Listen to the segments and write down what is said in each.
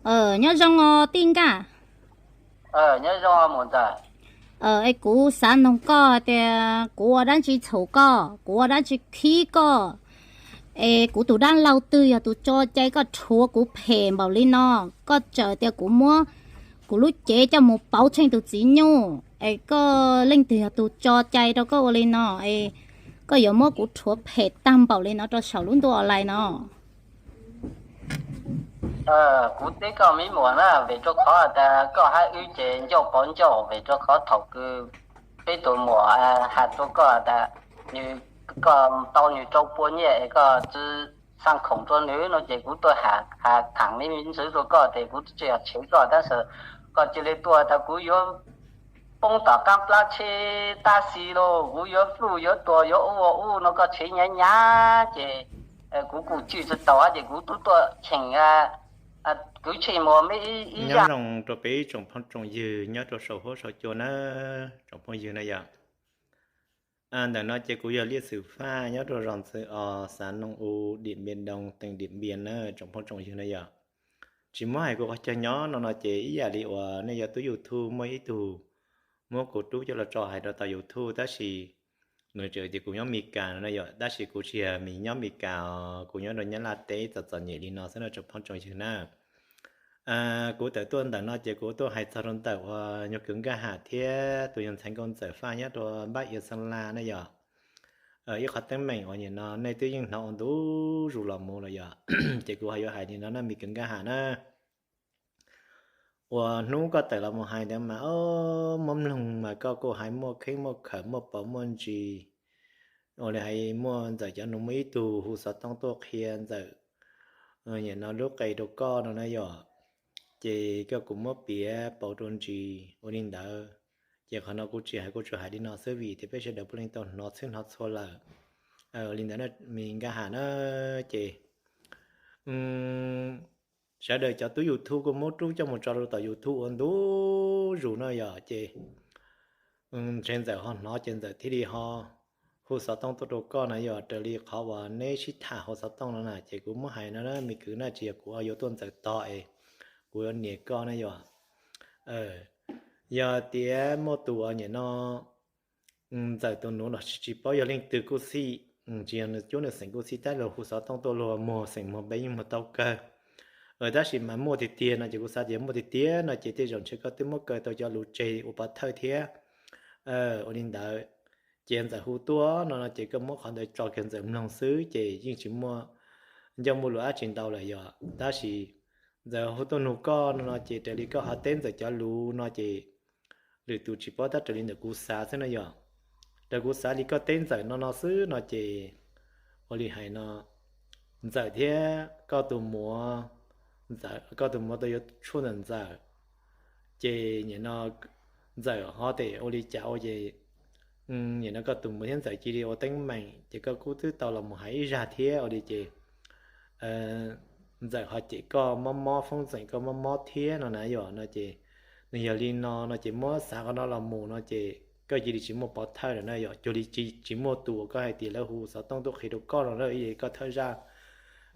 Nyob zoo os tij Nkaj. Es kuv xav noog koj tias kuv ua dab tsi txhaum koj, kuv ua dab tsi khib koj, es kuv tus dab laug twg yog tus tso cai koj rhuav kuv phem npaum li no. Koj txawm tias kuv muab kuv lub cev coj mus pauv Tsheej tus txiv nyuj, es koj leej twg yog tus tso cai rau koj ua li no, es koj yuav muab kuv rhuav phem tag npaum li no rau saum lub ntuj online no? Kuv teb koj me muam na, vim rau qhov tas koj hab wb ces ncauj pauv ncauj, vim rau qhov thaum kws peb tus muam has rua koj tas nws, koj tau nws rau pua nyiaj es koj tsi xaa khoom rua nws no ces kuv tuaj has thaam me ntsis rua koj tes kuv tsi yog tshev koj, tab sis koj cia li tuaj tas kuv yuav poob tom qaab plab tsheb tab sis los kuv yuav fluj yuav tuag yuav ub ua ub no koj tshev nyav nyav ces kuv kuj tswj tsi tau ces kuv tub tuaj cheem kwv tsheej muag me ib zaj. Nyob zoo rau peb tsoom phooj tsoom ywg nyob rau saum huab saum cua na, tsoom phooj ywg na yom. Ntawm no ces kuv yog Liaj Xwm Faj nyob rau zos Ntxwj Os, xav Noog U, Diam Npiam Doo, teem Diam Npiam na, tsoom phooj tsoom ywg na yom. Tsis muab hais kuv qhov chaw nyob no no ces ib yam li uas nej cov tub YouTube muaj ib tug muab kuv rub coj los tso hais rau tom YouTube tab sis nws tseem tias kuv nyob Mes Kas no na yom, tab sis kuv tsis yog nyob Mes Kas os, kuv nyob rau Nyab Laj teb txom txom nyem li no xwb no tsoom phooj tsoom ywg na. Kuv tawm tuaj ntawm no ces kuv tuaj hais txog rau ntawm uas nyuag kwv Nkaj Ham thiab tus nyuag ntxhais nkauj Ntxawm Faj nyob rau npab Iab Xeeb Laj na yom. Ib qhov teeb meem uas nim no nej twb yeej hnov ua ntu zus los mus lawm yom, ces kuv ho yuav hais li no na me kwv Nkaj Ham na. Uas hnub koj tawm los mus hais ntawd mas muab mloog mas koj kuj hais muaj kheeb muaj khawm muaj pauv muaj ntsis. Ua li hais muaj Ntxawm cov nus muaj ib tug hu xov tooj tuaj qhia Ntxawm nim no lub qe rau koj no na yom, ces koj kuj muab piav pauv rau ntsis ua li ntawd. Ces qhov no kuv tsis hais, kuv tsuas hais li no xwb vim tias peb sawv daws puav leej tau hnov txhwb hnov txhua lawm. Ua li ntawd me Nkaj Ham na, ces sawv daws cov tub YouTube kuj muab rub coj mus tso rau tom YouTube ua ntu zus no yom, ces ntshe Ntxawm ho hnov ces Ntxawm thiaj li ho hu xov tooj tuaj rau koj na yom, raws li qhov uas neb sib tham hu xov tooj no na. Ces kuv muab hais no na me kwv na, tsis yog kuv yuav tuaj Ntxawm tog es kuv yuav nias koj na yom. Yog tias muaj tus uas nim no Ntxawm tus nus los tsis paub yog leej twg kuj xij, tsis yog nws cuab nws xeem kuj xij, tab luag hu xov tooj tuaj luag muag xeem muag npe yeej muag tau kawg. Tab sis mas muaj tiag tiag no ces kuv xav tias muaj tiag tiag no ces tej zaum ntshe koj twb muab kaw tau cov lus tseg ua pov thawj thiab. Ua li ntawd, ces Ntxawm hu tuaj no no ces koj muab qhov ntawd tso kiag Ntxawm mloog xwb ces yeej tsis muaj ncauj muaj lus dab tsi ntau lawm yom. Tab sis Ntxawm hu tuaj nug koj no no ces raws li koj ho teb Ntxawm cov lus no ces lwm tus tsis paub, tab raws li ntawm kuv xav xwb no yom. Raws kuv xav li koj teb Ntxawm no no xwb no ces ua li hais no, Ntxawm thiab koj tus muam, koj tus muam tau yuav tshuaj ntawm Ntxawm, ces nim no Ntxawm ho tes ua li cas ua ces nim no koj tus muam thiab Ntxawm cia li ua teeb meem ces koj kuj twb tau los mus hais ib zaj thiab ua li ces Ntxawm ho cem koj mob mob, Foob Ntxeem koj mob mob thiab no na yom. No ces nws yog li no no ces muab xav qhov no los mus no ces koj cia li tsis muaj pov thawj lawm na yom. Cuag li tsis muaj tus uas koj hais tias lawv hu xov tooj tuaj qhia rau koj no, koj thawj zaj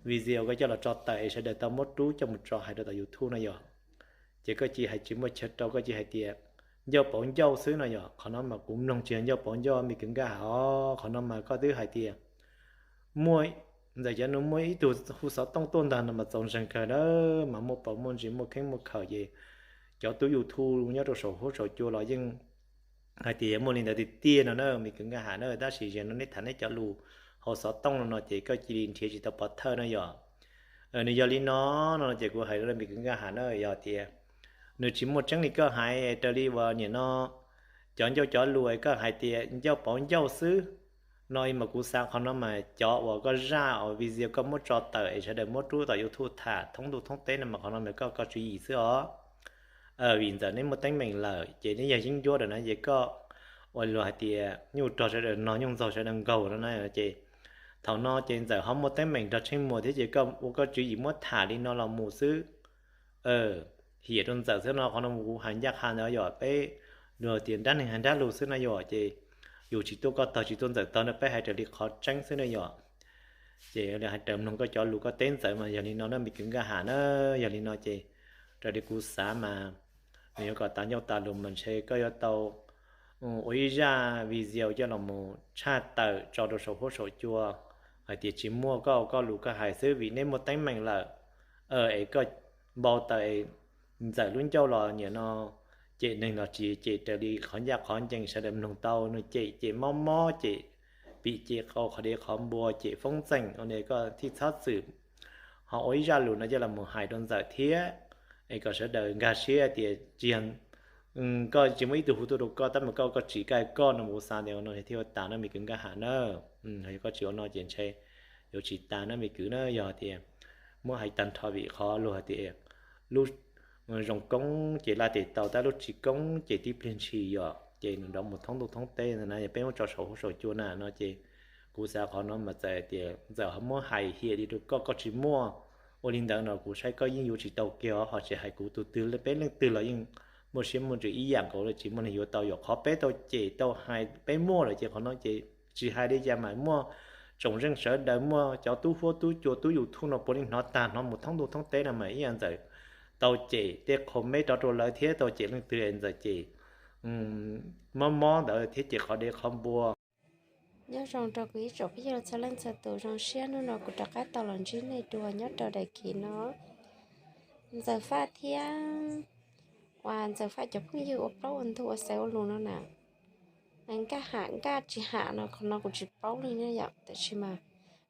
video koj coj los tso tawm es sawv daws tau muab rub coj mus tso hais rau tom YouTube no yom. Ces koj cia li hais tsis muaj chaw rau, koj cia li hais tias ncauj pauv ncauj xwb no yom. Qhov no mas kuv mloog tsis yog ncauj pauv ncauj me kwv Nkaj Ham os. Qhov no mas koj twb hais tias muaj, Ntxawm cov nus muaj ib tug hu xov tooj tuaj ntag no mas txaus ntseeg kawg na, mas muaj pauv muaj ntsis muaj kheeb muaj khawm ces cov tub YouTube nyob rau saum huab saum cua los yeej hais tias muaj li ntawd tiag tiag no na me kwv Nkaj Ham na. Tab sis zaum no neb tham neb cov lus hu xov tooj no no ces koj cia li nrhiav tsis tau pov thawj no yom. Nws yog li no no ces kuv hais rau me kwv Nkaj Ham na, yog tias nws tsis muaj tseeb li koj hais raws li uas nim no cov ncauj cov lus es koj hais tias ncauj pauv ncauj xwb no mas kuv xav qhov no mas cov uas koj zaj uas video koj muab tso tawm es sawv daws muab rub tom YouTube tham thoob ntuj thoob teb no mas qhov no mas koj, koj tswv yim xwb os. Vim Ntxawm neb muaj teeb meem lawm ces neb yog yeeb ncuab lawm na ces koj ua luag hais tias nyuj rog sawv daws nog, nyuj ntxaug sawv daws nkaug no na ces thaum no ces Ntxawm ho muaj teeb meem nrog Tsheej Muas thiab ces koj ua koj tswv yim muab tham li no los mus xwb. Hiam rau Ntxawm xwb no, qhov no kuv hais ncaj qha ntawd yom, peb luag tias nrab neeg hais nrab lus xwb na yom, ces yus tsis tuaj koj tog tsis tuaj Ntxawm tog no, peb hais raws li qhov tseeb xwb na yom. Ces hais raws mloog koj cov lus koj teb Ntxawm mas yog li no na me kwv Nkaj Ham na, yog li no ces Raws li kuv xav mas nws yuav kom tas ncauj tas lus mas ntshe koj yuav tau ua ib zaj video coj los mus tshaj tawm tso rau saum huab saum cua hais tias tsis muaj, koj ua koj lus koj hais xwb vim neb muaj teeb meem lawm. Es koj npau taws es Ntxawm lub ncauj los nim no cem neeg los tsis cem raws li qhov ncaj qhov ncees sawv daws mloog tau, nws cem cem mob mob, cem pim cem qau qhov dev qhov npua, cem foob txeem ua ne, koj thiaj txhob txwm ho ua ib zaj lus no coj los mus hais rau Ntxawm thiab. Es kom sawv daws nkag siab tias tsis yog koj tsis muaj ib tug hu tuaj rau koj, tab mas koj koj tsim koj koj no mas kuv xav tias ua no thiaj ua tas na me kwv Nkaj Ham na. Yog koj tsis ua no ces ntshe yuav tsis tas na me kwv na. Yog tias muab hais tag nrho vim qhov luag hais tias lub zoo koob ces laj tes tau, tab lub tsis koob ces tib pliag ntshis yom, ces nws nrov mus thoob ntuj thoob teb na. Yog peb muab tso saum huab saum cua na no ces kuv xav qhov no mas txawm tias Ntxawm ho muab hais hiam li rau koj, koj tsis muaj ua li ntawd no kuv saib koj yeej yuav tsis tau kiag os, ho tsis hais kuv tus twg, peb leej twg los yeej muaj siab muaj ntsws ib yam nkaus li, tsis muaj neeg yuav tau. Yog qhov peb tau cem tau hais peb muaj lawm ces qhov no ces tsis hais li cas mas muaj tsoom zeej sawv daws, muaj cov tub huab tub cua tub YouTube no puav leej hnov tag hnov mus thoob ntuj thoob teb no mas ib yam Ntxawm tau cem tej qhov me rov rau lawv thiab tau cem leej twg Ntxawm cem mob mob ntawd thiab cem qhov dev qhov npua. Nyob zoo rau kuv ib tsoom phooj ywg txhua leej txhua tus, zoo siab hnub no kuv rov qab tau los ntsib nej dua nyob rau daim khiv no. Ntxawm Faj thiab uas Ntxawm Faj cov phooj ywg ua plaub ua ntug ua xaiv ua lus no na, Nkaj Ham Nkaj tsis ham no qhov no kuv tsis paub li na yom, tab sis mas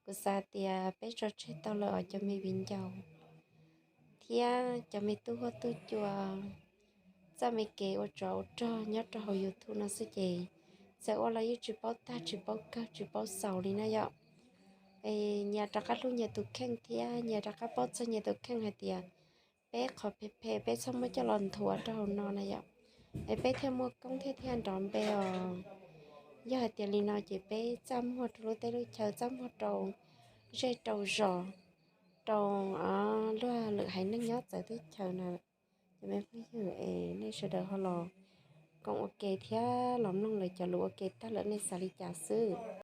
kuv xav tias peb tso tseg tau lawm os cov me viv ncaus thiab cov me tub huab tub cua, txoj me kev ua tsov ua rog nyob rau hauv YouTube no xwb ces txawm ua los yeej tsis paub tag tsis paub kawg tsis paub xaus li na yom. Es nyias rov qab hlub nyias tus kheej thiab nyias rov qab paub txog nyias tus kheej hais tias peb qhov phem phem peb txhob muab coj los nthuav rau hauv no na yom. Es peb thiaj muaj koob thiab thiaj nrov npe os. Yog hais tias li no ces peb txaj muag rau lub teb lub chaw, txaj muag rau zej rau zos, rau luag lwm haiv neeg nyob txawv teb chaws na. Cov me phooj ywg es nej sawv daws ho los koom ua ke thiab los mloog lawv cov lus ua ke tag lawm nej xav li cas xwb.